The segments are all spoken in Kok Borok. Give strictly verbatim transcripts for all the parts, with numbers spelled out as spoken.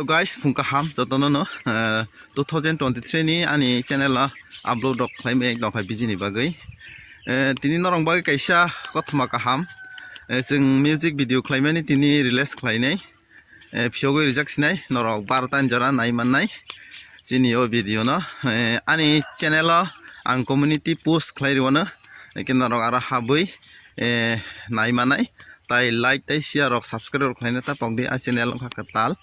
Guys, phung kaham jotono no, eh, two thousand twenty-three ni ani channel o upload rok khlai mai tongkha biji ni bagwi. Eh, tini norok bagwi kaisa kothoma kaham. Eh, chwng music video khlaimani tini release khlainai. Eh, phiyogwi rijak sinai norok barota ni jora nai mannai chini o video no. Eh, ani channel o ang community post khlai rwno. Eke norok aro habwi, eh, nai manai. Tai like tai share rok subscribe rok khlaina ta pokdi a channel wngkha kwtal.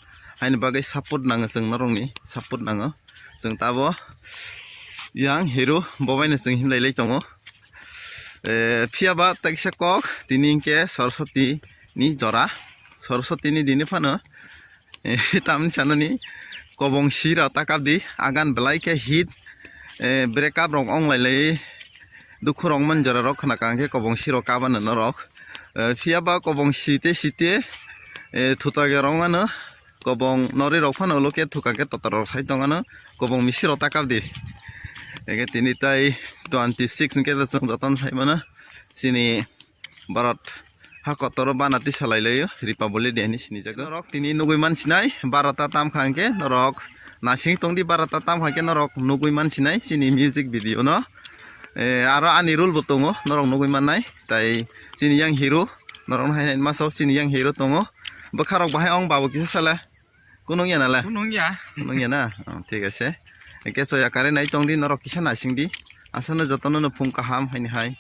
Haini bagwi support nango chwng norokni, support nango. Chwng tabo yang hero bobaino chwng himlai lai tongo. Eh, phiya ba teksa kok tini hwnkhe Saraswati ni jora. Saraswati ni dini phano, eh, tamni sanani kobong sira ta kapdi agan belai khe hit, eh, break up rok ong lai lai dukhu rok man jora rok khna kang khe kobong siro kabano norok. Eh, phiya ba kobong site site, eh, thutage rok mano kobong nori rok phano ulo khe thuka khe totor rok sai tongano kobong misiro ta kapdi. Ege tini tai twenty six hwnkhe chwng jotono sai mano chini Bharat ha kotoro bana tisa lai laio Republic Day hinwi sinijago. Norok tini nugwi man sinai barota tam kha hwnkhe norok nasing tongdi barota tam kha hwnkhe norok nugwi man sinai chini music video no. Eh, aro ani role bo tongo norok nugwi mannai tai chini yang hero norok no hai hai masa chini yang hero tongo bwkha rok bahai ong babo kisa sala kunung ya nala Kunung ya. Kunung ya na. Oh, thik ase. Eke soya kare nai tongdi norok kisa nasing di asano jotono no phung kaham haini hai.